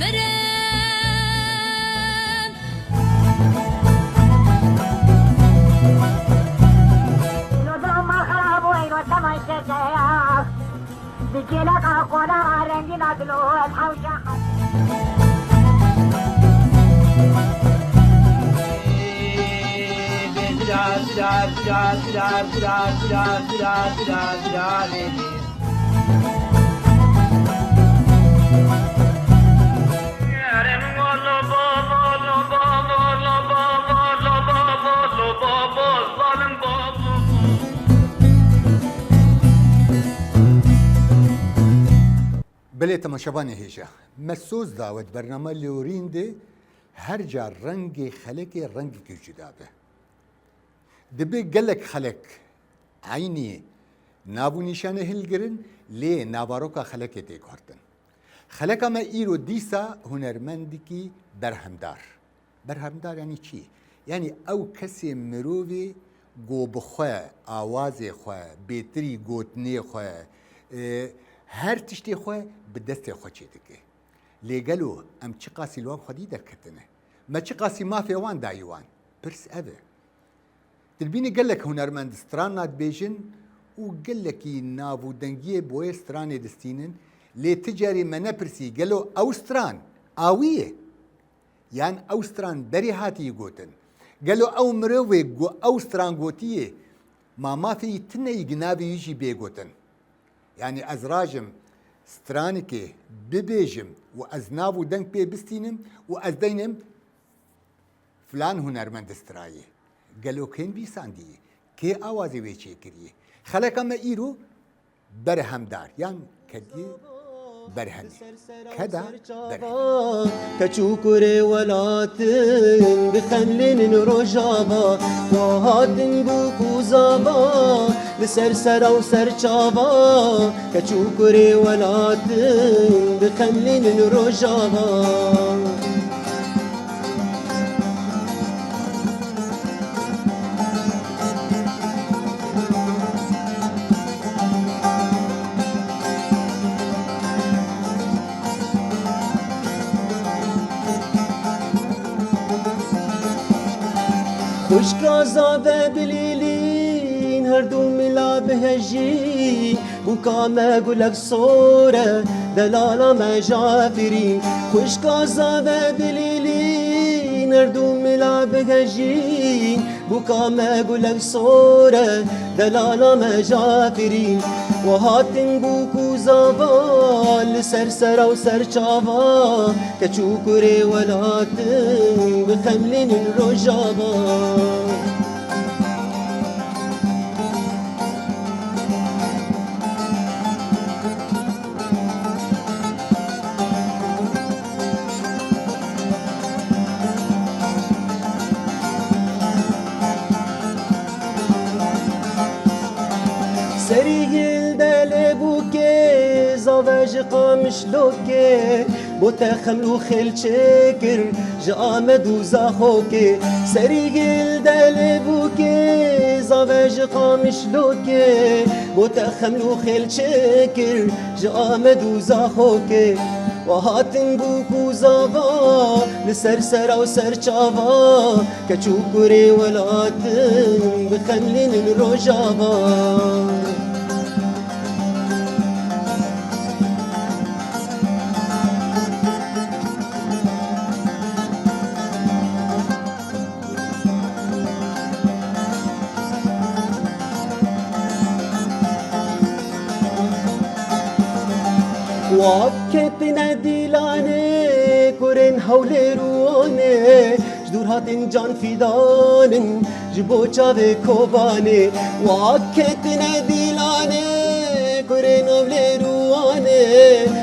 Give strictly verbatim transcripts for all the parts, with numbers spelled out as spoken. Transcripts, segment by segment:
Mirin. Belê temaşevanê hêja. Me soz da we di bernama Lêwrîn de her ca rengê xelekê rengekî cuda be. Dibe gelek xelek eynî nav û nîşanê hilgirin, lê navaroka xelekê tê guhertin. Xeleka me îro dîsa hunermendikî berhemdar. Berhemdar yanî çi? Yanî ew kesê mirovê go bi xwe, awazê xwe, bêtirî gotinê xwe, e, her tiştê xwe bi destê xwe çêdike. Lê gelo em çiqasî li wan xwedî derketine? Me çiqasî mafê wan dayî wan? Pirs ev e. Dilbînî gelek hunermend stran dibêjin û gelekî nav û dengiyê boyê stranê distînin, lê ti carî me nepirsî gelo ew stran a wî ye? Yan ew stran berê hatî gotin? Gelo ew mirovê ku ew stran gotiye, ma mafê wî tune yî gi navê wî jî bê gotin? Yanî ez rajim stranikê bibêjim û ez nav û deng pê bistînim û ez deynim filan hunermend strayê. Gelo kên bîsandî? Kê awazê wê çêkiriye? Xeleka me îro berhemdar yan kediyê berhemê. Keda berhemê. Keç û kurê welatin bixemlînin rojava, wa hatin bûk û zava, li ser sera û ser çava, keç û kurê welatin bixemlînin rojava. Xwişka zave bilîlîn, her du mila bihejî, bûka me gulek sor e, delala me jafirî. Xwişka zave bilîlîn, her du mila bihejî, bûka me gulek sor e, delala me jafirî. We hatin bûk û zava, li ser sera û ser çava, keç û kurê welatin bixemlînin rojava. Serî hilde lê bûkê, zave ji Qamişlokê, bo te xeml û xêl çêkir ji Amed û Zaxokê. Serî hilde lê bûkê, zave ji Qamişlokê, bo te xeml û xêl çêkir ji Amed û Zaxokê. We hatin bûk û zava, li ser sera û ser çava, keç û kurê welatin bixemlînin rojava. Wap ketine dîlanê, kurên Hewlêr û Wanê, ji dûr hatin can fîdanin, ji bo çavê Kobanê. Wap ketine dîlanê, kurên Hewlêr û Wanê,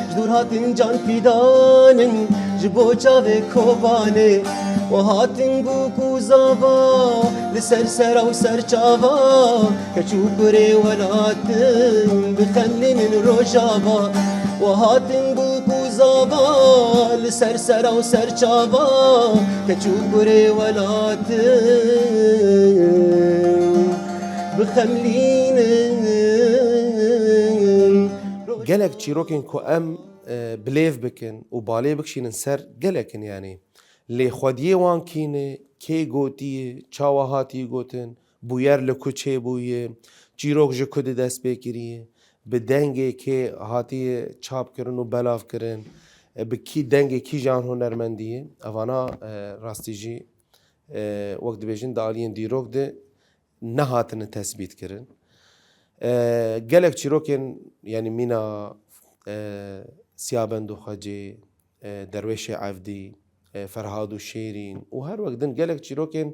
ji dûr hatin can fîdanin, ji bo çavê Kobanê. We hatin bûk û zava, li ser sera û ser çava, keç û kurê welatin bixemlînin rojava. We hatin bûk û zava, li ser sera û ser çava, keç û kurê welatin bixemlînin. Gelek çîrokên ku em e, bilêv bikin û balê bikişînin ser gelek in, yanî lê xwediyê wan kî ne, kê gotiye, çawa hatiye gotin, bûyer li ku çêbûye, çîrok ji ku di dest pê kiriye, bi dengê kê hatiye çapkirin û belavkirin, e, bi kî dengê kîjan hunermendî ye. Evana, e, rastî jî, e, wek dibêjin di aliyên dîrok de nehatine tesbîtkirin. E, gelek çîrokên, yanî mîna, e, Siyabend û Xwecê, e, Derwêşê Evdî, e, Ferhad û Şêrîn û her wek din gelek çîrokên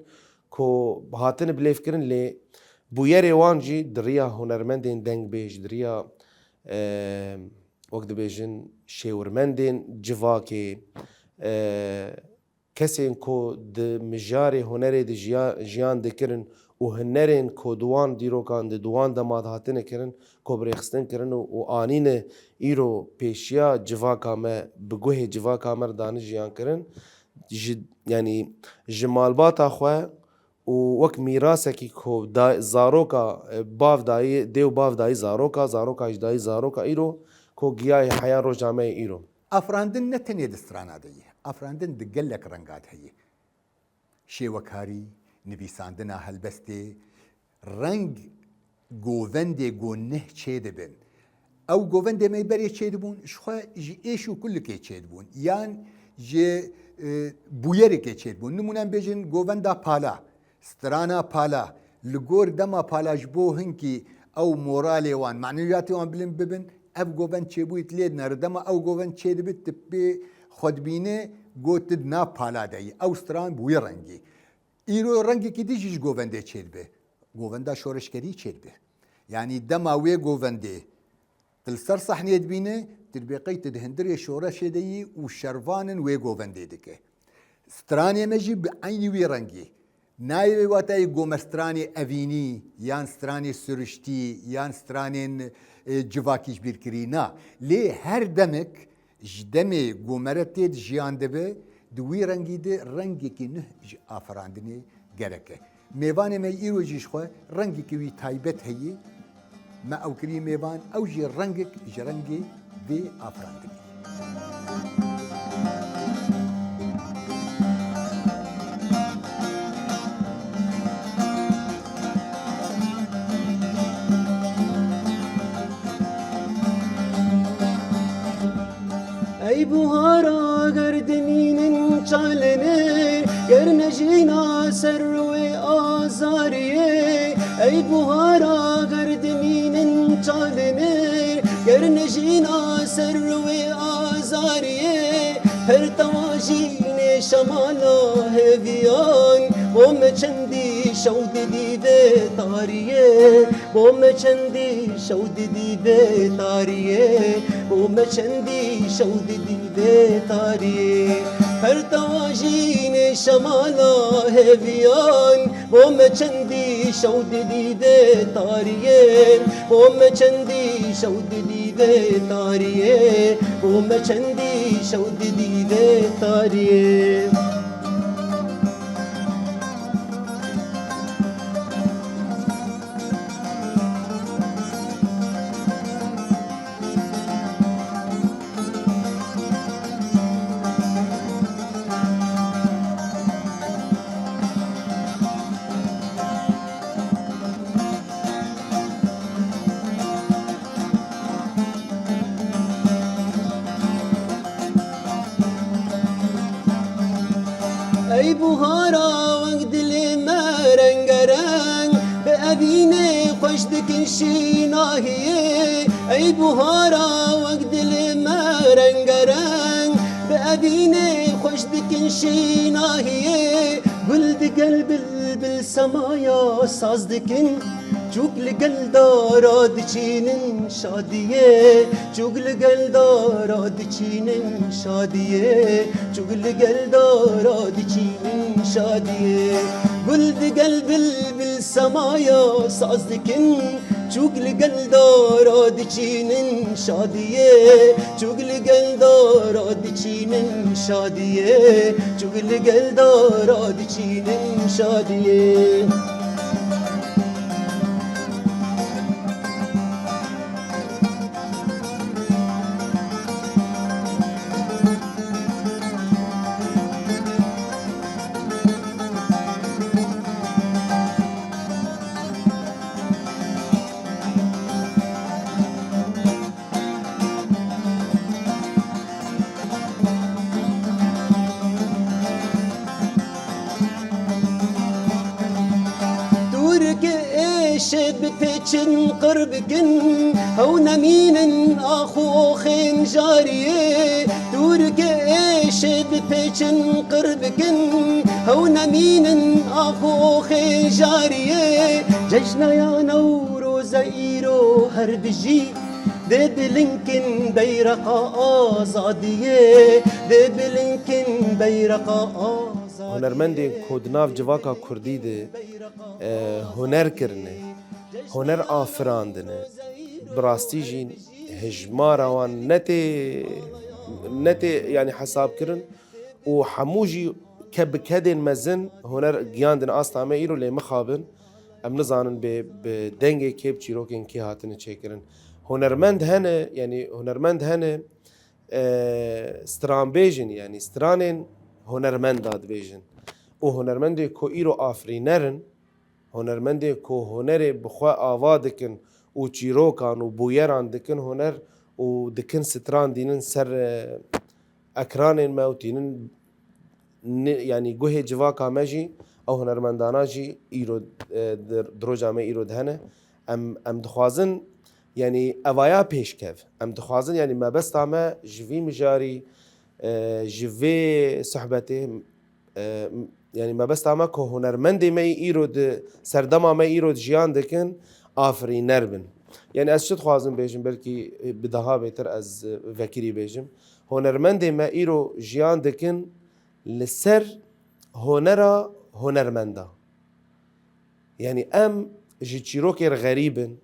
ku hatine bilêvkirin, lê bûyerê wan jî di riya hunermendên dengbêj, di riya, e, wek dibêjin şêwirmendên civakê, e, kesên ku di mijarê hunerê de jiya-, jiyan dikirin û hunerên ku di wan dîrokan de, di wan dema de hatine kirin, ku bi rêxistin kirin û, û anîne îro pêşiya civaka me, bi guhê civaka me re dane jiyan kirin, ji, yanî ji malbata xwe û wek mîrasekî ku da-, zaroka, e, bav dayî, dê û bav dayî zaroka, zaroka jî dayî zaroka îro, ku giyayê heya roja me yê îro. Afirandin ne tenê di strana de ye. Afirandin di gelek renga de heye. Şêwekarî, nivîsandina helbestê, reng govendê ku nih çêdibin. Ew govendê me berê çêdibûn, ji xwe ji êş û kulikê çêdibûn. Yan ji, e, bûyerikê çêdibûn. Nimûne em bêjin govenda pala. Strana pala, li gor dema pala ji bo hinkî ew moralê wan, manewiyatê wan bilind bibin, ev govend çêbûyî tu lê dinere. Dema ew govend çêdibe, tu pê xwe dibîne, got tu di nav pala de yî. Ew stran bi wî rengî. Îro rengekî din jî ji govendê çêdibe. Govenda şoreşgerî çêdibe. Yanî dema wê govendê tu li ser sehneyê dibîne, tu dibê qey tu di hundirê şoreşê de yî û şervanin wê govendê dike. Stranê me jî bi eynî wî rengî. Nayê wê watayê ku me stranê evînî, yan stranê siruştî, yan stranên, e, civakî ji bîr kirî. Na. Lê her demek ji demê ku me re tê de jiyan dibe, di wî rengî de rengekî nuh ji afirandinê gerek e. Mêvanê me îro jî ji xwe rengekî wî taybet heye. Me ew kirî mêvan, ew jî rengek ji rengê vê afirandinê. Ey buhara ger dimînin çalinê, ger nejîna ser rûyê azariyê. Ey buhara ger dimînin çalinê, ger nejîna ser rûyê azariyê. Her tewajînê şemala hêviyan, bo me çendî şew didî vê tariyê. Bo me çendî şew didî vê tariyê, bo me çendî şew didî vê tariyê. Her tewajînê şemala hêviyan, bo me çendî şew didî vê tariyê, bo me çendî şew didî vê tariyê, bo me çendî şew didî vê tariyê. Ey buhara wek dilê me rengereng, bi evînê xweş dikin şînahiyê. Ey buhara wek dilê me rengereng, bi evînê xweş dikin şînahiyê. Gul digel bilbil semaya saz dikin, çûk li gel dara diçînin şadiyê. Çûk li gel dara diçînin şadiyê, çûk li gel dara diçînin şadiyê. Gul digel bilbil semaya saz dikin, çûk li gel dara diçînin şadiyê, çûk li gel dara diçînin şadiyê, çûk li gel dara diçînin şadiyê. Şêt bipêçin qir bikin, hew nemînin ax û oxên jariyê. Tûrikê ê şêt bipêçin qir bikin, hew nemînin ax û oxên jariyê. Cejna ya Newroz e îro her dijî, dê bilind kin beyreqa azadiyê, dê bilind kin beyreqa azadiyê. Hunermendên ku di nav civaka kurdî de, e, huner kirine, huner afirandine, bi rastî jî hejmara wan netê, netê, yanî hesabkirin û hemû jî ke bi kedên mezin huner giyandin asta me îro lê mixabin. Em nizanin bê bi dengê kê, bi çîrokên kê hatine çêkirin. Hunermend hene, yanî hunermend hene, e, stranbêjin, yanî stranên hunermenda dibêjin. Û hunermendê ku îro afirîner in, hunermendê ku hunerê bi xwe ava dikin û çîrokan û bûyeran dikin huner û dikin stran dînin ser, e, ekranên me û tînin ni-, yanî guhê civaka me jî, ew hunermendana jî îro, e, di, di roja me îro de hene. Em, em dixwazin, yanî evaya pêşkev. Em dixwazin, yanî mebesta me ji vî mijarî, e, ji vê sohbetê, e, m-, yanî mebesta me ku hunermendê me îro di serdema me îro di jiyan dikin, afirîner bin. Yanî ez çi dixwazim bêjim, belkî, e, bi daha bêtir ez, e, vekirî bêjim. Hunermendê me îro jiyan dikin li ser honera hunermenda. Yanî em ji çîrokên xerîb in,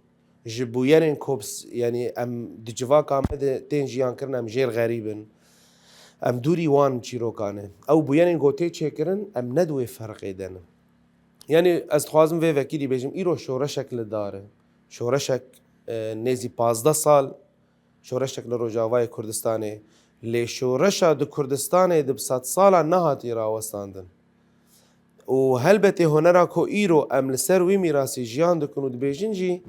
ji bûyerên kops-, yanî em di civaka me de tên jiyan kirin, em jêr xerîb in. Em dûrî wan çîrokan in. Ew bûyerên ku tê çêkirin, em ne di wê ferqê de ne. Yanî ez dixwazim vê vekirî bêjim, îro şoreşek li dar e. Şoreşek, e, nêzî pazdeh sal şoreşek li Rojavayê Kurdistanê, lê şoreşa di Kurdistanê di bi sedsala nehatî rawestandin. Û helbetê hunera ku îro em li ser wî mîrasî jiyan dikin û dibêjin jî,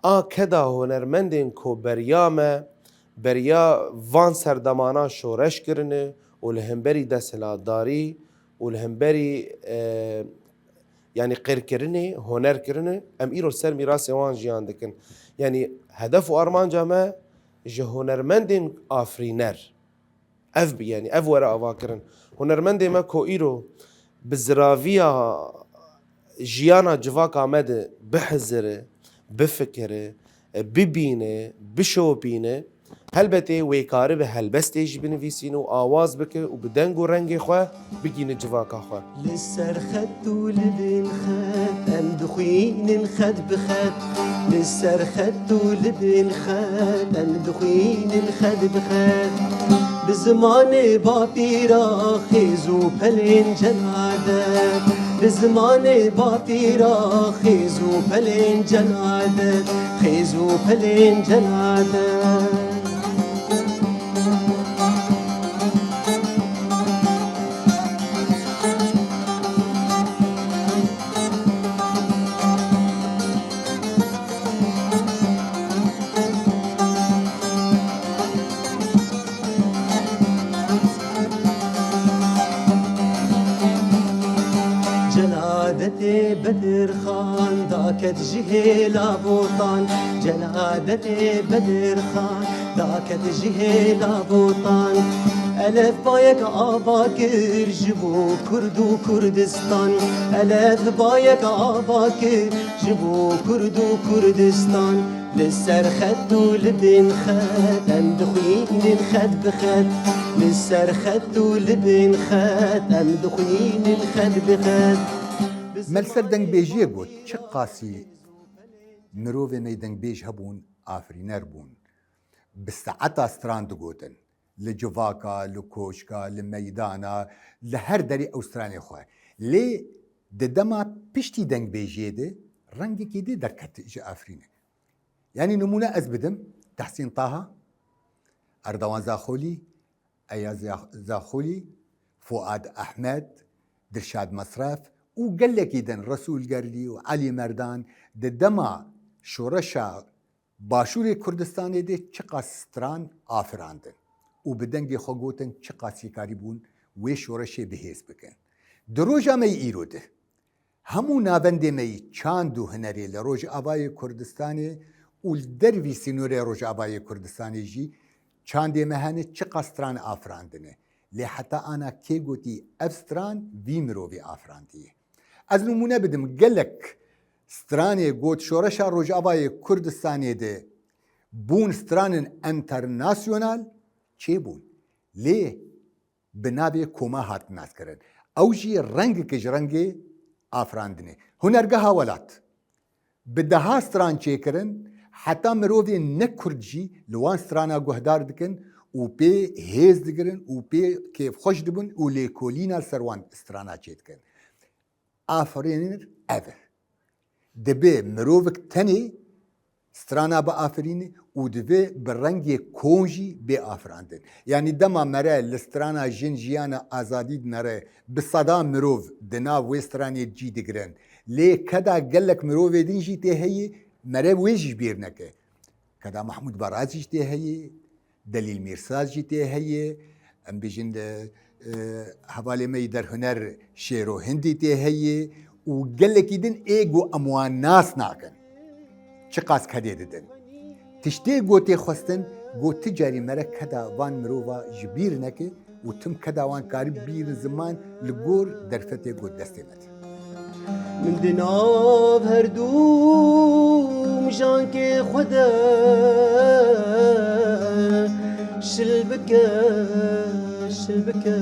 a keda hunermendên ku beriya me, beriya van serdemana şoreş kirine û li hemberî desthilatdarî û li hemberî, e, yanî qirkirinê, huner kirine, em îro ser mîrasê wan jiyan dikin. Yanî hedef û armanca me ji hunermendên afirîner ev bi, yanî ev were avakirin. Hunermendê me ku îro bi ziraviya jiyana civaka me de bihizire, bifikire, bibîne, bişopîne, helbetê wê karibe helbestê jî binivîsîne û awaz bike û bi deng û rengê xwe bigîne civaka xwe. Li ser xet û li bin xet em dixwînin xet bi xet. Li ser xet û li bin xet em dixwînin xet bi xet. Bi zimanê bapîra xêz û pelên celadet. Bi zimanê bapîra xêz û pelên celadet. Xêz û pelên celadet. Celadetê Bedirxan daket ji hêla Botan. Celadetê Bedirxan daket ji hêla Botan. Elefbayek ava kir ji bo Kurd û Kurdistan. Elefbayek ava kir ji bo Kurd û Kurdistan. Li ser xet û li bin xet em dixwînin xet bi xet. Li ser xet û li bin xet em dixwînin xet bi xet. Me li ser dengbêjiyê got, çiqasî mirovê me yê dengbêj hebûn, afirîner bûn. Bi saeta stran digotin. Li civaka, li koşka, li meydana, li her derê ew stranê xwe. Lê di dema piştî dengbêjiyê de rengekî dê derket ji afirînê. Yanî nimûne ez bidim, Tehsîn Taha, Erdewan Zaxolî, Eyaz Za-, Zaxolî, Fuad Ehmed, Dilşad Mesref û gelekî din, Resûl Gerlî û Elî Merdan, di dema şoreşa Başûrê Kurdistanê de çiqas stran afirandin û bi dengê xwe gotin çiqasî karîbûn wê şoreşê bi hêz bikin. Di roja me yê îro de Hemû navendê me yî çand û hunerê li Rojavayê Kurdistanê û li dervî sînorê Rojavayê Kurdistanê jî çandê me hene, çiqas stran afirandine. Lê heta ana kê gotî ev stran vî mirovî afirandiye? Ez nimûne bidim, gelek stranê got şoreşa Rojavayê Kurdistanê de bûn stranin enternasyonal çêbûn. Lê bi navê koma hat naskirin. Ew jî rengeke ji rengê afirandinê. Hunergeha Welat bi deha stran çêkirin, heta mirovên ne kurd jî li wan strana guhdar dikin û pê hêz digirin û pê kêfxweş dibin û lêkolîna li ser wan strana çêdikin. Afirînir ev e. Dibe mirovik tenê strana biafirîne û divê bi rengê kom jî bê afirandin. Yanî dema mere li strana Jin, Jiyana, Azadî dinere, bi sedan mirov di nav wê stranê cî digirin. Lê keda gelek mirovê din jî tê heye, mere wê jî ji bîr neke. Keda Mahmûd Baraz jî tê heye, Delîl Mîrsaz jî tê heye, em bêjin de, e, hevalê me yî derhuner Şêro Hindî tê heye û gelekî din ê ku em wan nas nakin. Çiqas kedê didin. Tiştê ku tê xwestin, ku ti carî mere keda van mirova ji bîr neke û tim keda wan karî bîrin ziman li gor derfetê ku destê me de. Min di nav her du mijankê xwe de şil bike, şil bike.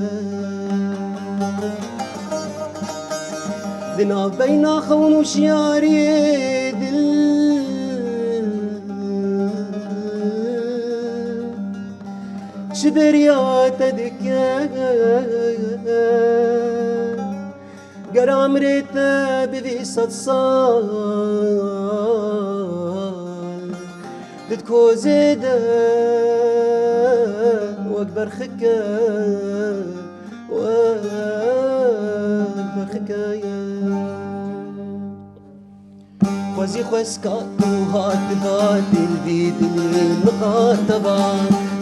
Di nav beyna xewn û şiyariyê dil çi derya te dike? Ger amrê te bivî sed sal, di kozê de wek berxike, wek berxike ye. Xwezî xwezka tu hatiba, dil vî dilî miqateba.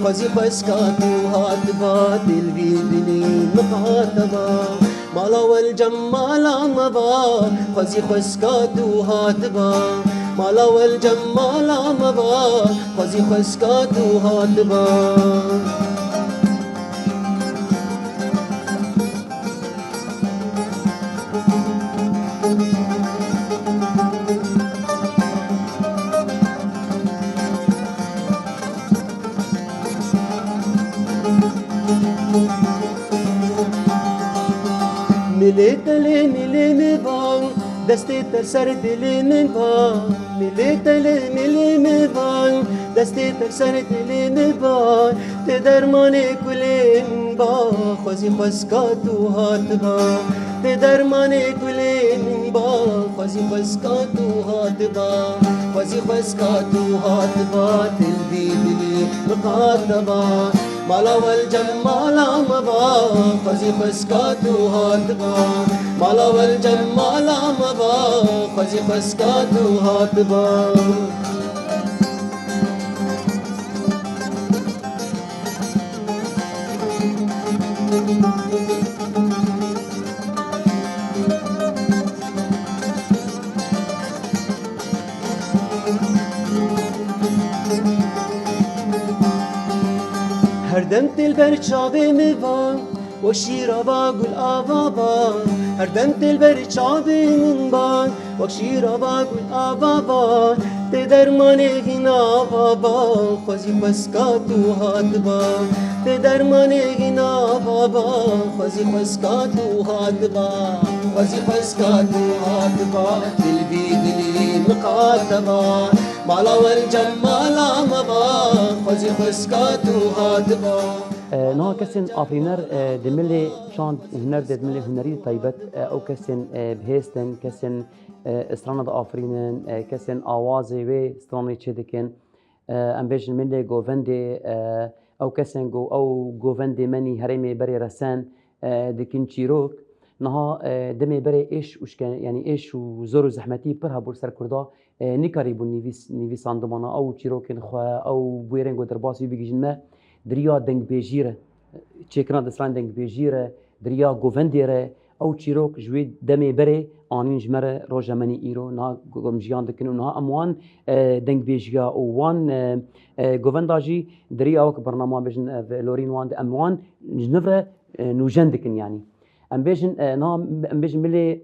Xwezî xwezka tu hatiba, dil vî dilî miqateba. Mala wel cem mala me ba, xwezî xwezka tu hatiba. Mala wel cem mala me ba, xwezî xwezka tu hatiba. Milê telê milê me ba, destê te ser dilê me ba. Milê telê milê me ba, destê te ser dilê me ba. Tê dermanê kulê min ba, xwezî xwezka tu hatiba. Tê dermanê kulê min ba, xwezî xwezka tu hatiba. Xwezî xwezka tu hatiba, til vî dilî miqateba. Mala wel cem mala me ba, xwezî xwezka tu hatiba. Mala wel cem mala me ba, xwezî xwezka tu hatiba. Her dem tê li ber çavê min va, wek şîrava gul ava ba. Her dem tê li ber çavê min ba, wek şîrava gul ava ba. Tê dermanê hîna va ba, xwezî xwezka tu hatiba. Tê dermanê hîna va ba, xwezî xwezka tu hatiba. Xwezî xwezka tu hatiba, dil vî dilî miqateba. Mala wel cem mala me ba, xwezî xwezka tu hatiba. E, niha kesên afirîner, e, di milê çand û huner de, di milê hunerî de taybet, e, ew kesên, e, bihêst in, kesên, e, strana diafirînin, e, kesên awazê wê stranê çêdikin. E, em bêjin milê govendê, e, ew kesên ku ew govendê me nî herêmê berê resen, e, dikin çîrok. Niha, e, demê berê êş û şken-, yanî êş û zor û zehmetî pir hebû li ser Kurda, e, nikarîbûn nivîs-, nivîsandimana ew çîrokên xwe, ew bûyerên ku derbas wî bigihîjin me, di riya dengbêjî re, çêkirina desthilatên dengbêjî re, di riya govendê re, Ew çîrok ji wê demê berê anîn ji me re roja me nî îro, niha em jiyan dikin û niha em wan, e, dengbêjiya û wan, e, e, govenda jî di riya wek bernama bêjin, ev lorîn wan de em wan ji nû re, e, nûjen dikin yanî. Em bêjin, e, niha em bêjin milê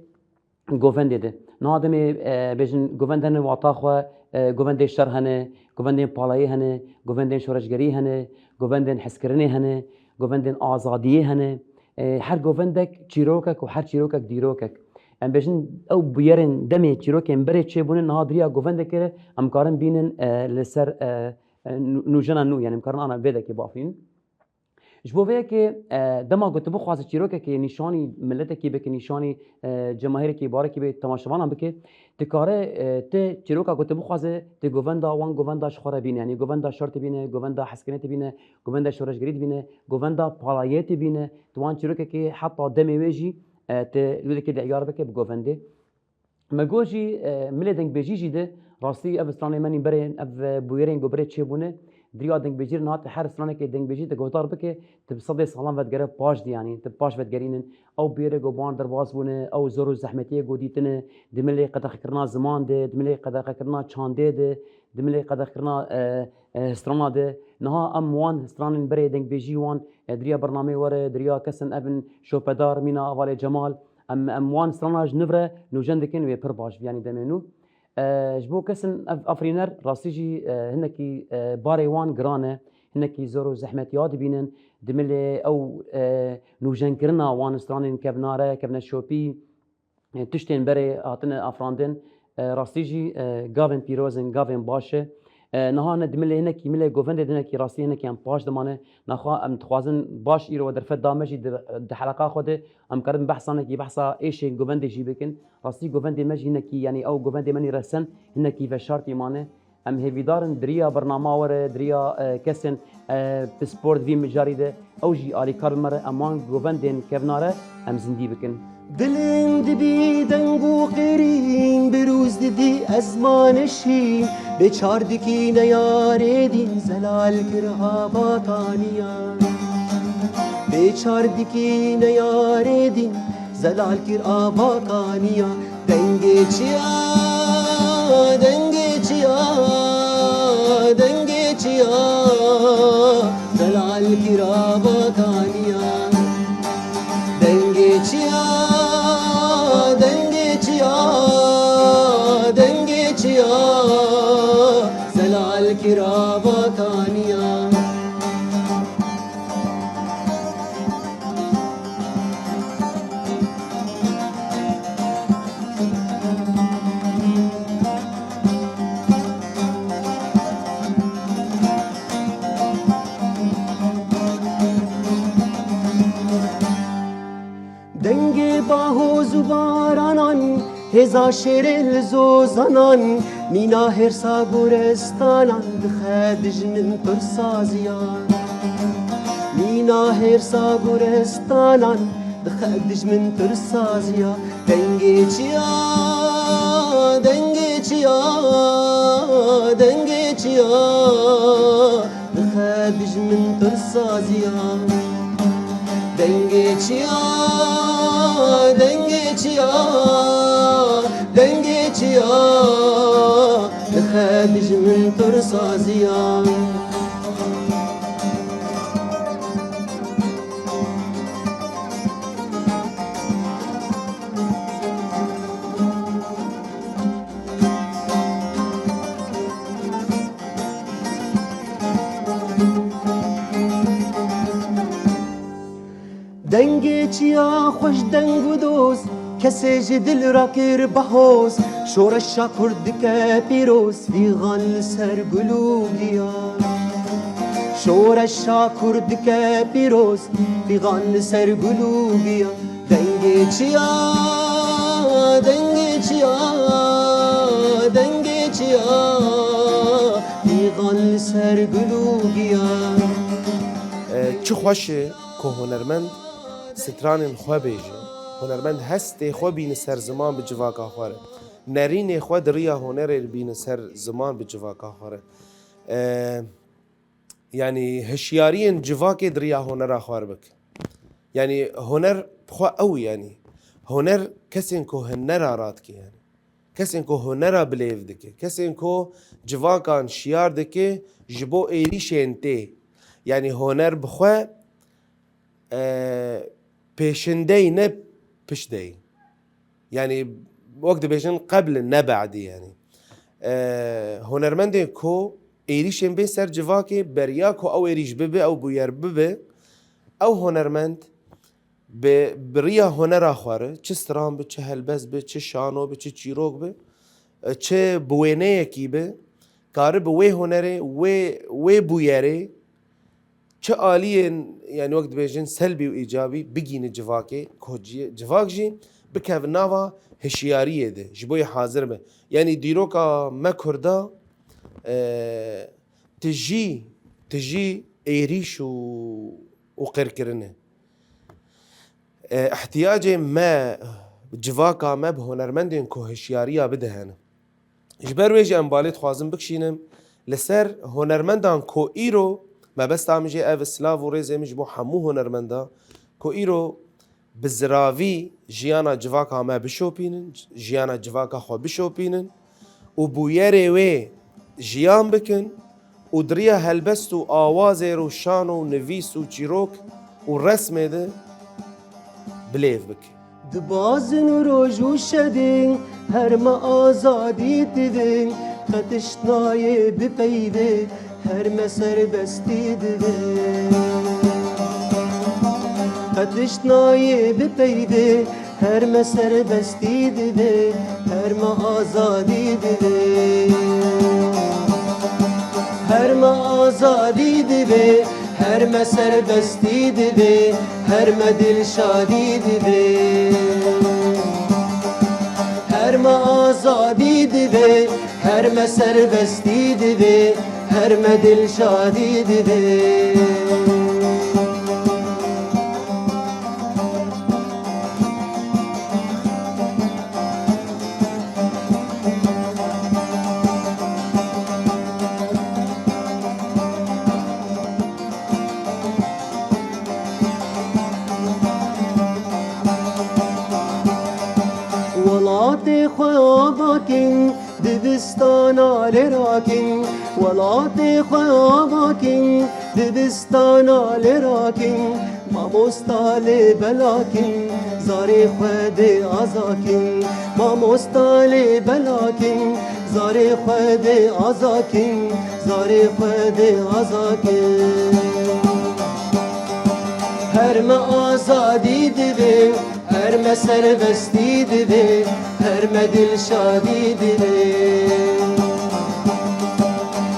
govendê de. Niha demê, e, bêjin govend hene wata xwe, e, govendê şer hene, govendên palayê hene, govendên şoreşgerî hene, govendên hezkirinê hene, govendên azadiyê hene. E, her govendek çîrokek û her çîrokek dîrokek. Em bêjin ew bûyerên demê çîrokên berê çêbûne niha di riya govendekê re em karin bînin, e, li ser, e, e, nû-, nûjena nû, yani em karin ana vê dekê bafînin. Ji bo vê yekê, e, dema ku tu bixwaze çîrokekê nîşanî miletekî bike, nîşanî, e, cemahêrekî barekî bike, temaşevanan bike, tu kare, e, tu çîroka ku tu bixwaze, tu govenda wan govenda ji xwe re bîne, yanî govenda şer tibîne, govenda hezkirinê tibîne, govenda şoreşgerî dibîne, govenda palayê tibîne, tu wan çîrokekê heta demê wê jî, e, tu li wê dekê diyar bike bi govendê. Me got jî, e, milê dengbêjî jî de rastî ev stranê me nîn berê, ev, e, bûyerên ku berê çêbûne, di riya dengbêjî re niha tu her stranekê dengbêjî tu guhdar bike, tu bi sedê salan vedigere paş de, yanî tu paş vedigerînin. Ew bûyerê ku bi wan derbas bûne, ew zor û zehmetiyê ku dîtine, di milê qedexekirina ziman de, di milê qedexekirina çandê de, di milê qedexekirina, e, e, strana de. Niha em wan stranên berê dengbêjî wan, e, di riya bernameyê we re, di riya kesên ev in şopedar, mîna Avalê Cemal, Em, em wan strana ji nû re nûjen dikin, wê pir baş bî, yanî demê nû. E, ji bo kesên ev afirîner, rastî jî, e, hinekî, e, barê wan giran e, hinekî zor û zehmetiya dibînin, di milê ew, e, nûjenkirina wan stranên kevnare, kevneşopî, e, tiştên berê hatine afirandin, e, rastî jî, e, gavên pîroz in, gavên baş e. E, niha ne di milê hinekî, milê govendê de hinekî rastî hinekî em paş dimane. Naxwe em dixwazin baş îro we derfet da me jî di, di heleqa xwe de em karin behsa hinekî behsa êşên govendê jî bikin. Rastî govendê me jî hinekî, yanî ew govendê me nî resen hinekî veşartî mane. Em hêvîdar in di riya bernama we re, di riya, e, kesên, e, pispor di vî mijarî de ew jî alîkar bi me re, em wan govendên kevnare em zindî bikin. Dilin dibî deng û qêrîn, birûz didî ezmanê şîn, bê çar dikî neyarê dîn, zelal kir ava kaniya. Bê çar dikî neyarê dîn, zelal kir ava kaniya. Dengê çiya, dengê çiya, dengê çiya, zelal kir ava kaniya. Dengê çiya, dengê çiya, dengê çiya, zelal kir ava kaniya. Dengê bahoz û baranan, hêza şêrê li zozanan, mîna hêrsa goristanan, dixe dijmin pirsa ziyan. Mîna hêrsa goristanan, dixe dijmin pirsa ziyan. Dengê çiya, dengê çiya, dengê çiya, dixe dijmin pirsa ziyan. Dengê çiya, dengê çiya, dengê çiya, dixe dijmin pirsa ziyan. Dengê çiya xweş deng û doz, kesê ji dil rakir behoz. Şoreşa Kurd dike pîroz, fîxan li ser gul û giya. Şoreşa Kurd dike pîroz, fîxan li ser gul û giya. Dengê çiya, dengê çiya, dengê çiya, fîxan li ser gul û giya. E, çi xweş e ku hunermend stranên xwe bêje. Hunermend hestê xwe bîne ser ziman bi civaka xwe re. Nerînê xwe di riya hunerê bîne ser ziman bi civaka xwe re. E, Yanî hişyariyên civakê di riya hunera xwe re bike. Yanî huner bi xwe ew, yanî Huner kesên ku hunera radike, yani. Kesên ku hunera bilêv dike, kesên ku civakan şiyar dike ji bo êrîşên tê. Yani huner bi xwe, e, pêşindeyî ne piştdeyî. Yani wek dibêjin qebl ne ba'dî yani. E, hunermendên ku êrîşên bên ser civakê beriya ku ew êrîş bibe, ew bûyer bibe, ew hunermend bi, bi riya hunera xwe re, çi stran bi, çi helbest bi, çi şano bi, çi çîrok bi, e, çi bi wêneyekî bi, kari bi wê hunerê, wê, wê bûyerê, çi aliyên, yani wek dibêjin, selbî û îcabî bigîne civakê, ku ci-, civak jî bikeve nava hişyariyê de, ji bo yê hazir be. Yani dîroka me Kurda, e, tijî, tijî êrîş û, û qirkirin e. E, ihtiyacê me, civaka me bi hunermendên ku hişyariya bide hene. Ji ber wê jî em balê dixwazim bikişînim li ser hunermendan ku îro, mebesta min jî ev e, silav û rêzê min ji bo hemû hunermenda ku îro bi ziravî jiyana civaka me bişopînin, jiyana civaka xwe bişopînin û bûyerê wê jiyan bikin û di riya helbest û awazê re û şano û nivîs û çîrok û resmê de bilêv bikin. Dibazin û roj û şevin her me azadî dibin, qe tişt nayê bipeyve, her me serbestî dibin. Qe tişt nayê bipeyve, her me serbestî dibin, her me azadî dibin. Her me azadî dibin, her me serbestî dibin, her me dilşadî dibin. Her me azadî dibin, her me serbestî dibin, her me dilşadî dibin. Welatê xwe ava kin, dibistana lê rakin. Welatê xwe ava kin, dibistana lê rakin. Mamosta lê belakin, zarê xwe dê azakin. Mamosta lê belakin, zarê xwe dê azakin. Zarê xwe dê azakin. Her me azadî divê, her me serbestî divê, her me dilşadî divê.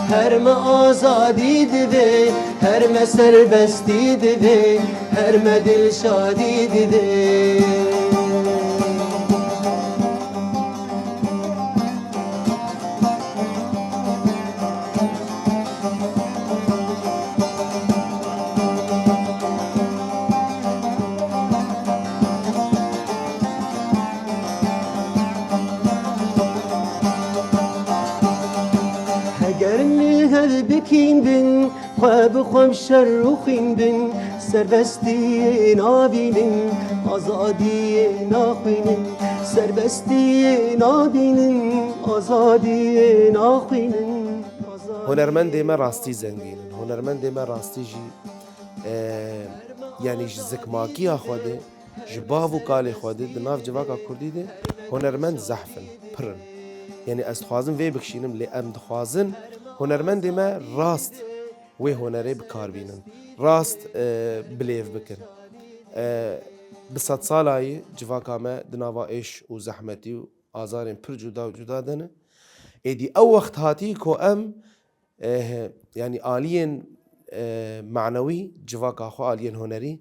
Her me azadî divê, her me serbestî divê, her me dilşadî divê. Heger li hev bikîndin, xwe bi xwe bi şer rûxîndin, serbestiyê nabînin, azadiyê naxwînin, serbestiyê nabînin, azadiyê naxwînin. Hunermendê me rastî zengîn in. Hunermendê me rastî jî, e, yanî ji zikmakiya xwe de, ji bav û kalê xwe de, di nav civaka kurdî de hunermend zehf in, pir in. Yanî ez dixwazim vê bikişînim, lê em dixwazin hunermendê me rast wê hunerê bi kar bînin, rast, e, bilêv bikin. E, bi sedsalayî civaka me di nava êş û zehmetî û azarên pir cuda û cuda de ne. Êdî ew wext hatî ku em, e, yanî aliyên, e, manewî civaka xwe, aliyên hunerî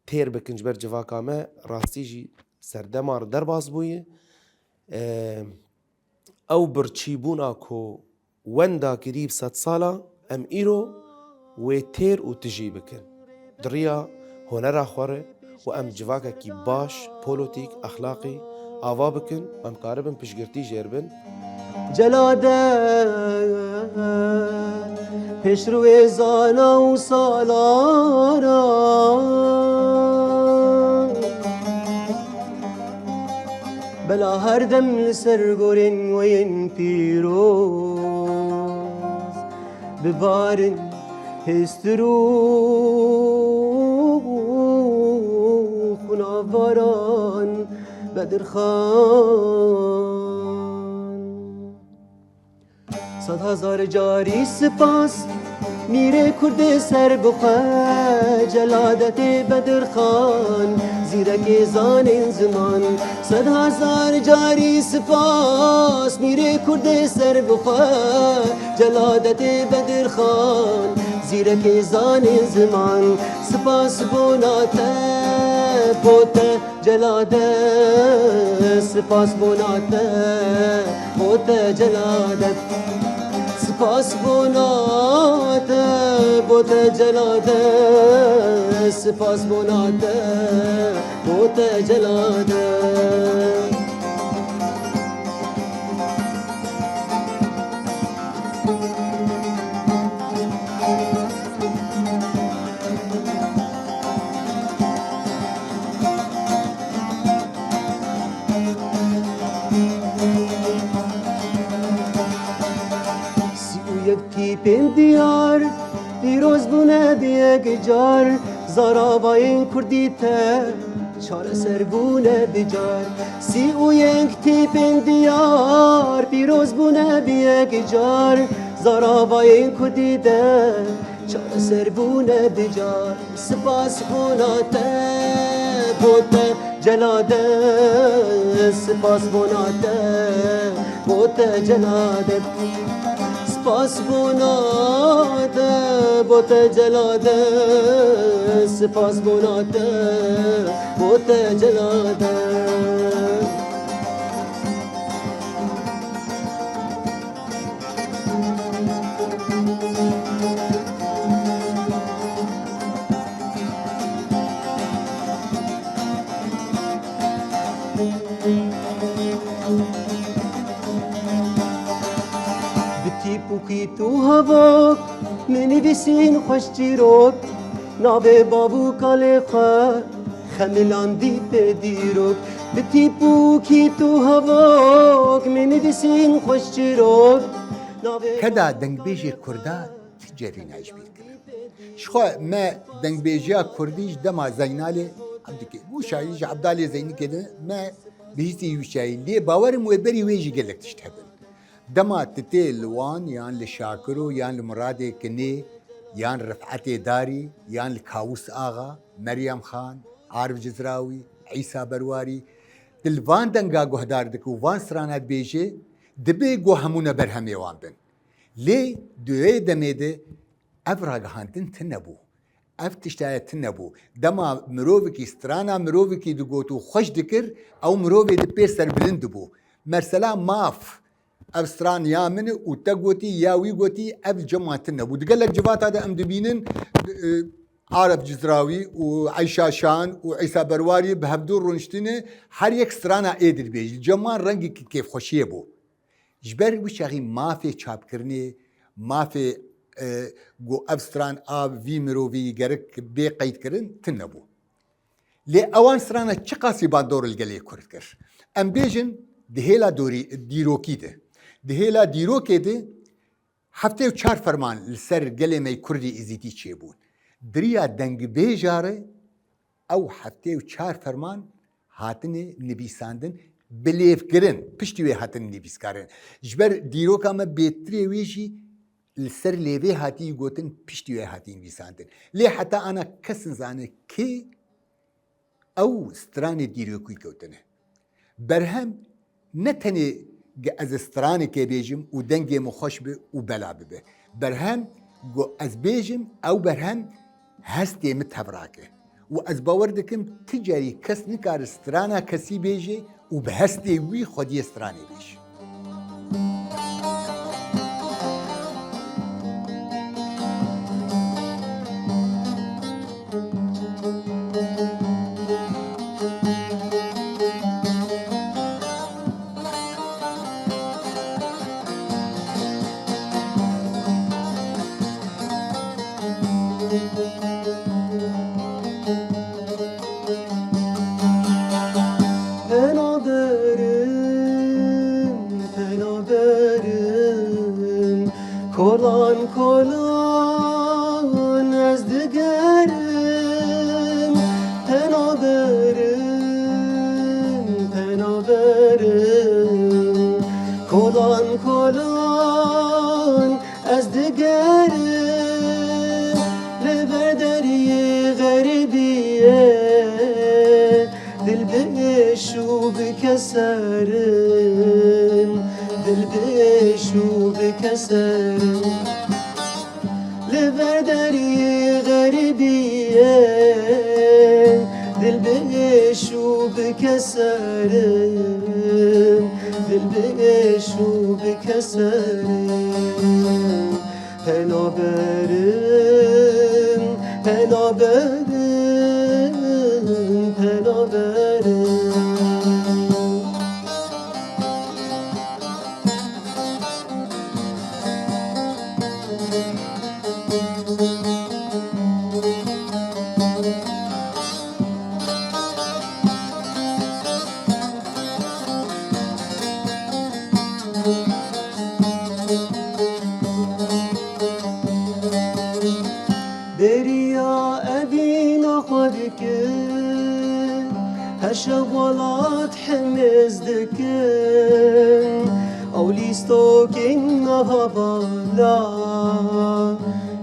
têr bikin ji ber civaka me, rastî jî serdema re derbas bûye. E, ew birçîbûna ku wenda kirî bi sedsala, em îro wê têr û tijî bikin. Di riya hunera xwe re û em civakekî baş, polotîk, exlaqî ava bikin û em karibin piştgirtî jêr bin. Celade pêşrûyê zana û salana. Bela her dem li ser gorên we yên pîroz bibarin hêstir û xunavaran Bedirxan. Sed hezar carî spas, mîrê kurdê serbixwe, celadetê Bedirxan, zîrekê zanên ziman. Sed hezar carî spas, mîrê kurdê serbixwe, celadetê Bedirxan, zîrekê zanên ziman. Spas bona te, bo te, Celade, spas bona te, bo te celade. Spas bona te, bo te celade. Spas bona te, bo te celade. Sî û yek tîpên diyar, pîroz bûne bi yek car, zaravayên kurdî te çareser bûne bi car. Sî û yek tîpên diyar, pîroz bûne bi yek car, zaravayên kurdî te çareser bûne bi car. Spas bona te, bo te celade, spas bona te, bo te celade. Spas bona te, bo te celade, spas bona te, bo te celade. Bi tîpûkî tu hevok, min nivîsîn xweş çîrok, navê bav û kalê xwe, xemilandî pê dîrok. Bi tîpûkî tu hevok, min nivîsîn xweş çîrok, navê Keda dengbêjê Kurda ti cerî ne ji bîr kirin. Ji xwe me dengbêjiya Kurdî ji dema Zeynalê Ebdikê, wişayî ji Ebdalê Zeynikê de me bihîstî wişayî. Lê bawerim wê berî wê jî gelek tişt hebin. Dema tu tê li Wan yan li Şakiro yan li Miradê Kinê yan Rifetê Darî yan li Kawus Axa, Meryem Xan, Arif Cizrawî, Îsa Berwarî, tu li van denga guhdar dike û van strana dibêje, dibe ku hemûne berhemê wan bin. Lê di wê demê de ev ragihandin tune bû. Ev tiştaya tune bû. Dema mirovekî strana mirovekî digot û xweş dikir, ew mirovê di pê serbilind dibû. Mesela maf, ev stran ya min e û te gotî, ya wî gotî, ev li cem wan tune bû. Di gelek civata de em dibînin, e, Arif Cizrawî û Eyşa Şan û Îsa Berwarî bi hevdû rûniştine, her yek strana ê dibêje. Li cem wan rengekî kêfxweşiyê bû. Ji ber wî çaxî mafê çapkirinê, mafê, e, ku ev stran a vî mirovî gerek bê qeydkirin, tune bû. Lê ewan strana çiqasî bandor li gelê Kurd kir? Em bêjin di hêla dorî, dîrokî de. Di hêla dîrokê de heftê û çar ferman li ser gelê me Kurdî Êzîdî çêbûn. Di riya dengbêja re ew heftê û çar ferman hatine nivîsandin, bilêvkirin, piştî wê hatine nivîskarin. Ji ber dîroka me bêtirê wê jî li ser lêvê hatî gotin, piştî wê hatî nivîsandin. Lê heta ana kes nizane kê ew stranê dîrokî kewtine. Berhem ne tenê ge ez stranekê bêjim û dengê min xweş bi û bela bibe. Berhem ku ez bêjim, ew berhem hestê min tev rake. Û ez bawer dikim, ti carî kes nikare strana kesî bêje û bi hestê wî xwediyê stranê bêje. Hena dere Kolan, kolan ez digerim, penaberim, penaberim. Kolan, kolan ez digerim, li ber deriyê xerîbiyê. Dil bi êş û bi keserim, dil bi êş û bi keserim. Li ber deriyê xerîbiyê, dil bi êş û bi keserim, dil bi êş û bi keserim. Penaberim, penaberim, penaberim. Beriya evîna xwe dikim, her şev welat himiz dikim. Ew lîstokên nava bala,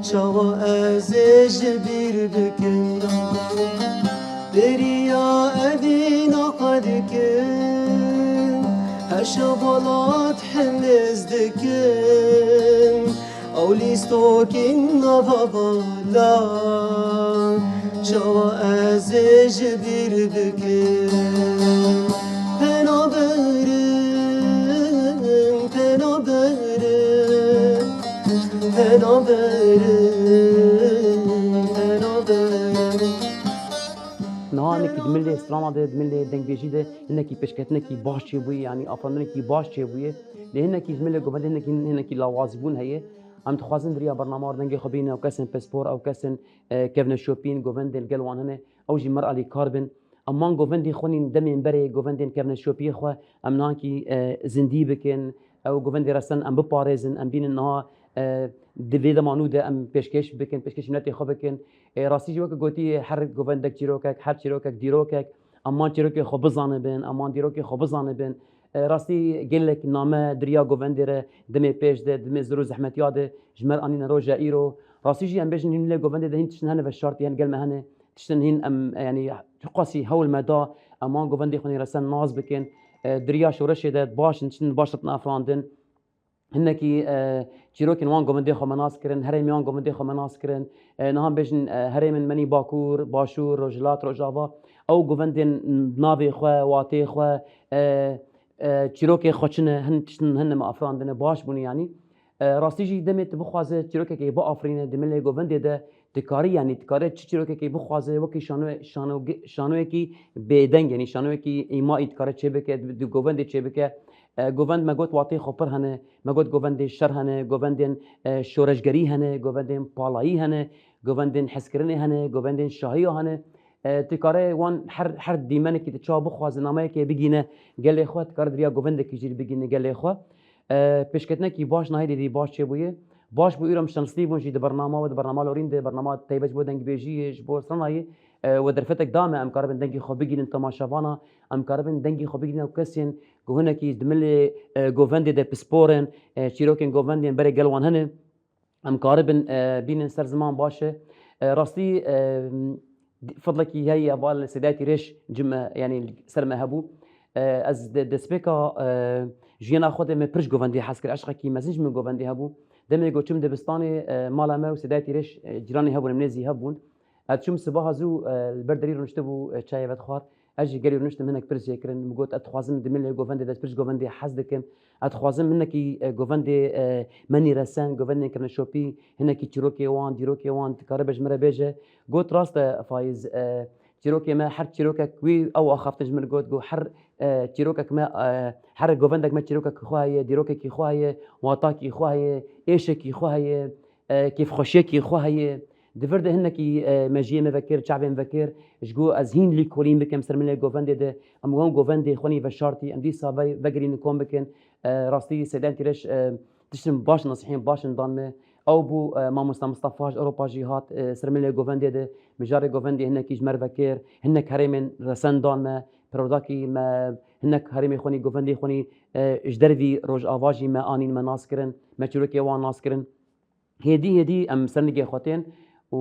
çawa ez ê ji bîr bikim? Beriya evîna xwe dikim, her şev welat himiz dikim. Ew lîstokên nava bala, çawa ez ê ji bîr bikim? Penaberim, penaberim, penaberim, penaberim. Niha hinekî di milê strana de, di milê dengbêjî de hinekî pêşketinekî baş çêbûye, yanî afirandinekî baş çêbûye. Lê hinekî ji milê govendê hinekî, hinekî lawazîbûn heye. Em dixwazin di riya bernama dengê xwe bînin ew kesên pispor, ew kesên, e, kevneşopîn, govendên li gel wan hene, ew jî mer alîkar bin. Em wan govendê xwe nîn demên berê govendên kevneşopiyê xwe em nihankî, e, zindî bikin. Ew govendê resen em biparêzin, em bînin niha, e, di vê dema nû de em pêşkêş bikin, pêşkêşî miletê xwe bikin. E, rastî jî weke gotî her govendek çîrokek, her çîrokek dîrokek. Em wan çîrokê xwe bizanibin, em wan dîrokê xwe bizanibin. E, rastî gelek name di riya govendê re demê pêş de, demê zor û zehmetiya de ji me re anîne roja îro. Rastî jî em bêjin hîn lê govendê de hîn tiştin hene veşartî, hene gel me hene. Tiştin hîn em, e, yanî çiqasî hewl me da, em wan govendê xwe nî resen nas bikin. E, di riya şoreşê de baş in, tiştin baş hatin afirandin. Hinekî, e, çîrokên wan govendê xwe me nas kirin, herêmê wan govendê xwe me nas kirin. E, niha bêjin, e, herêmên me nî Bakur, Başûr, Rojhilat, Rojava. Ew govendên navê xwe, watê xwe, e, e, çîrokê xwe çi ne, hin tiştin hin me afirandine, baş bûne yanî. E, rastî jî demê tu bixwaze çîrokekê biafirîne di milê govendê de, dikarî, yanî dikarî çi çîrokekê bixwaze, wekî şano-, şano-, şanoyekî bêdeng, yanî şanoyekî îmaî dikare çêbike, di, di govendê çêbike. E, govend me got watê xwe pir hene, me got govendê şer hene, govendên, e, şoreşgerî hene, govendên palayî hene, govendên hezkirinê hene, govendên şahiya hene. E, tu kare wan her, her dîmenekî tu çawa bixwaze nameyekê bigîne gelê xwe, tu kare di riya govendekî jî bigîne gelê xwe. E, pêşketinekî baş nahê dîdî baş çêbûye. Baş bû îro em şenslî bûn jî di bernama we, di bernama Lorîn de, bernama taybet ji bo dengbêjiyê, ji bo stranayê, e, we derfetek da me, em karibin dengê xwe bigînin temaşevana, em karibin dengê xwe bigînin ew kesên ku hinekî di milê, e, govendê de pispor in, e, çîrokên govendên berê gel wan hene. Em karibin, e, bînin ser ziman baş e. E, rastî, e, fidlekî heye heval Sêdayetî Rêş cime, yanî ser me hebû. E, ez de-, destpêka, e, jiyana xwe de me pir ji govendê hez kir. Eşqekî mezin ji min govendê hebû. Demê ku çûm dibistanê, e, mala me û Sêdayetî Rêş, e, cîranê hebûn, em nêzî hebûn. Ez çûm sibaha zû, e, li ber derî rûniştibû, e, çayê vedixwar. Ez jî gelî rûniştim, hinek pirs jê kirin. Min got, ez dixwazim di milê govendê de, ez pir ji govendê hez dikim. Ez dixwazim hinekî, e, govendê, e, menî resen, govendên kevneşopî, hinekî çîrokê wan, dîrokê wan, dikare be ji min re bêje. Got, rast e Faiz, e, çîrokê me, her çîrokek wî ew axaftin ji min got, got, her, e, çîrokek me, e, her govendek me çîrokek xwe heye, dîrokekî xwe heye, watakî xwe heye, êşekî xwe heye, e, kêfxweşiyekî xwe heye. Di vir de hinekî, e, mejiyê me vekir, çavên vekir, ji ku ez hîn lîkolîn bikim ser milê govendê de, em wan govendê xwe nî veşartî, em dîsa ve-, vegerînin kom bikin. E, rastî Seydan Tîreş, e, tiştin baş nasîhên baş in dan me. Ew bû, e, mamosta Mistefa ji Ewropa jî hat, e, ser milê govendê de, mijarê govendê hinekî ji me re vekir, hinek herêmên resen dan me, perwerdakî me, hinek herêmê xwe nî, govendê xwe nî, e, ji dervî Rojava jî me anîn, me nas kirin, me çîrokê wan nas kirin. Hêdî hêdî em ser nigê xwe tên û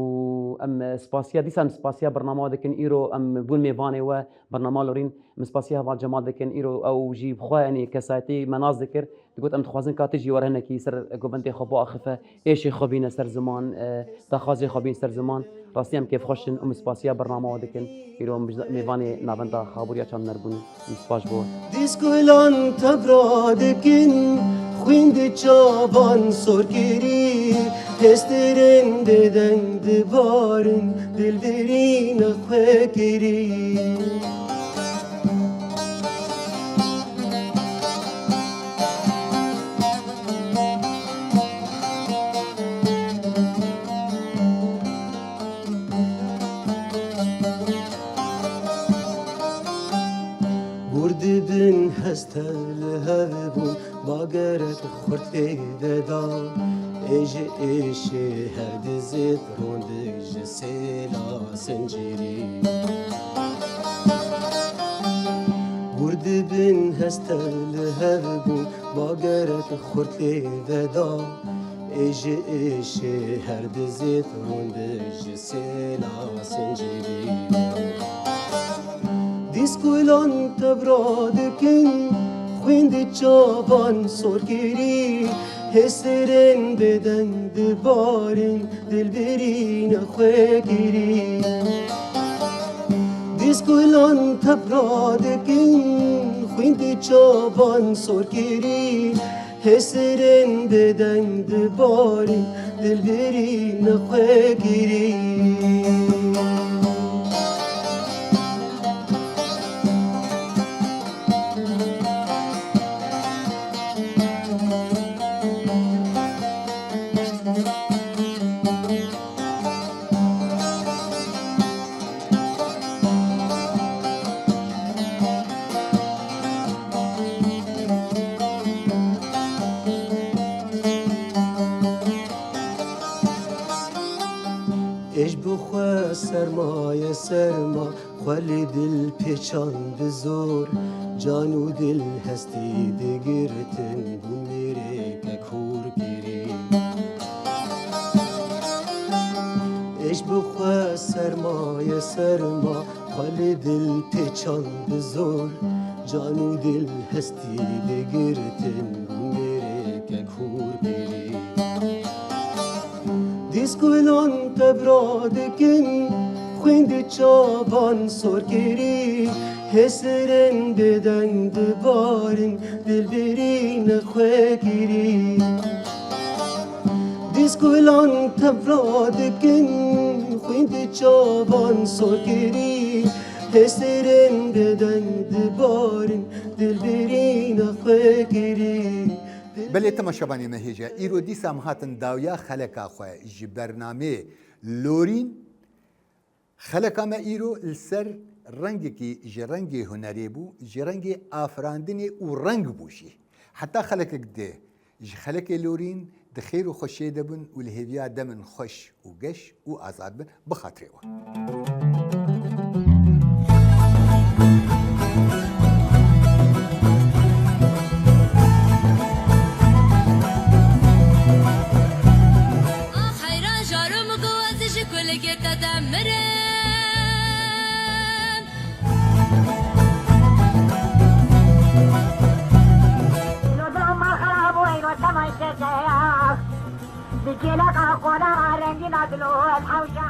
em spasiya, dîsa em spasiya bernama dikin. Îro em bûn mêvanê we, bernama Lorîn, em spasiya Heval Cemal dikin. Îro ew jî bi xwe, yanî kesayetî me nas dikir. Digot, em dixwazin ka tu jî were hinekî ser govendê xwe biaxife, êşê xwe bîne ser ziman, e, daxwazê xwe bîn ser ziman. Rastî em kêfxweş in û em spasiya bernama we dikin. Îro em ji mêvanê Navenda Xabûriya Çandiner bûn. Em spas ji bo we. Dîskulan tebra dikin, xwîn di çavan sor kirî, hêstirên bêdeng dibarin, dilbirî nexwe kirî. Gûr dibin heste li hev bûn, bagerek xurt pê veda. Ê ji êşê her dizêt rondik ji sêla zincîrî. Gûr dibin heste li hev bûn, bagerek xurt pê veda. Ê ji êşê her dizêt rondik ji sêla zincîrî. Dîskulan tebra dikin, xwîn di çavan sor kirî, hêsirên bêdeng dibarin, dilbirî nexwe kirî. Dîskulan tebra dikin, xwîn di çavan sor kirî, hêsirên bêdeng dibarî, dilbirî nexwe kirî. Êş bi xwe sermaye serma, xwe li dil pêçand bi zor, can û dil hestî digirtin, bûn mêreke kûr kirî. Êş bi xwe sermaye serma, xwe li dil pêçand bi zor, can û dil hestî digirtin, bûn mêreke kûr kirî. Dîskulan tebra dikin, xwîn di çavan sor kirî, hêsirên bêdeng dibarin, dilbirî nexwe kirî. Dîskulan tebra dikin, xwîn di çavan sor kirî, hêsirên bêdeng dibarin, dilbirî nexwe kirî. Belê temaşevanê me hêja, îro dîsa em hatin dawiya xeleka xwe ji bernameyê Lorîn. Xeleka me îro li ser rengekî ji rengê hunerê bû, ji rengê afirandinê û reng bû jî. Heta xelekek dê ji xelekê Lorîn di xêr û xweşiyê de bin û li hêviya demin xweş û geş û azad bin, bi xatirê we. Ax heyran jaro min ku ez ji kulekê te demirim. Îro dilo me xera bû, îro dema îşê te ya. Bi kêleka qola rengîna dilo ez hewşa.